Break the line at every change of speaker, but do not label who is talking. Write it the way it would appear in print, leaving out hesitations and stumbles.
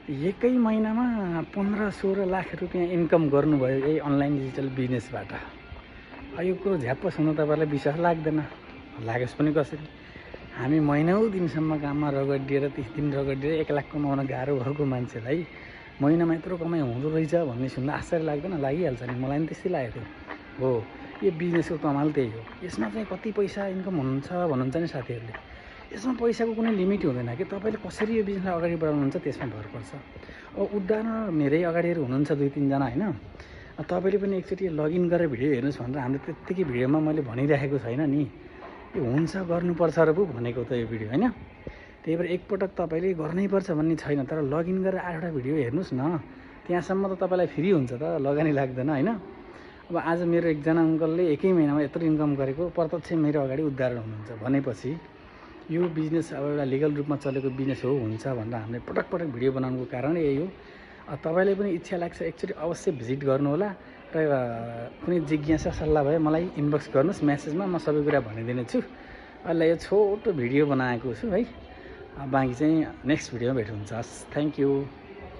एकै महिनामा 15-16 लाख रुपियाँ इन्कम गर्नुभयो यही अनलाइन डिजिटल बिजनेसबाट। यो कुरो झ्याप्प सुन्नु तपाईँलाई विश्वास लाग्दैन, लागोस् पनि कसरी। हामी महिनौँ दिनसम्म काममा रगडिएर 30 दिन रगडिएर 1 लाख कमाउन गाह्रो भएको मान्छेलाई महिनामा यत्रो कमाइ हुँदो रहेछ भन्ने सुन्दा आश्चर्य लाग्दैन? लागिहाल्छ नि, मलाई पनि त्यस्तै लागेको थियो। हो, यो बिजनेसको कमाल त्यही हो। यसमा चाहिँ कति पैसा इन्कम हुन्छ भन्नुहुन्छ नि साथीहरूले, यसमा पैसाको कुनै लिमिट हुँदैन कि तपाईँले कसरी यो बिजनेसलाई अगाडि बढाउनुहुन्छ त्यसमा भर पर्छ। अब उदाहरण मेरै अगाडिहरू हुनुहुन्छ 2-3 जना होइन, तपाईँले पनि एकचोटि लगइन गरेर भिडियो हेर्नुहोस् भनेर हाम्रो त्यत्तिकै भिडियोमा मैले भनिराखेको छैन नि, यो हुन्छ गर्नुपर्छ र पो भनेको त यो भिडियो होइन। त्यही भएर एकपटक तपाईँले गर्नैपर्छ भन्ने छैन, तर लगइन गरेर 8वटा भिडियो हेर्नुहोस् न, त्यहाँसम्म त तपाईँलाई फ्री हुन्छ त, लगानी लाग्दैन होइन। अब आज मेरो एकजना अङ्कलले एकै महिनामा यत्रो इन्कम गरेको प्रत्यक्ष मेरो अगाडि उदाहरण हुनुहुन्छ भनेपछि यो बिजनेस अब एउटा लिगल रूपमा चलेको बिजनेस हो, हुन्छ भनेर हामीले पटक पटक भिडियो बनाउनुको कारण यही हो। तपाईँलाई पनि इच्छा लाग्छ एकचोटि अवश्य भिजिट गर्नुहोला र कुनै जिज्ञासा सल्लाह भए मलाई इनबक्स गर्नुहोस् मेसेजमा, म सबै कुरा भनिदिनेछु। अहिले यो छोटो भिडियो बनाएको छु है, बाँकी चाहिँ नेक्स्ट भिडियोमा भेट हुन्छ। Thank you.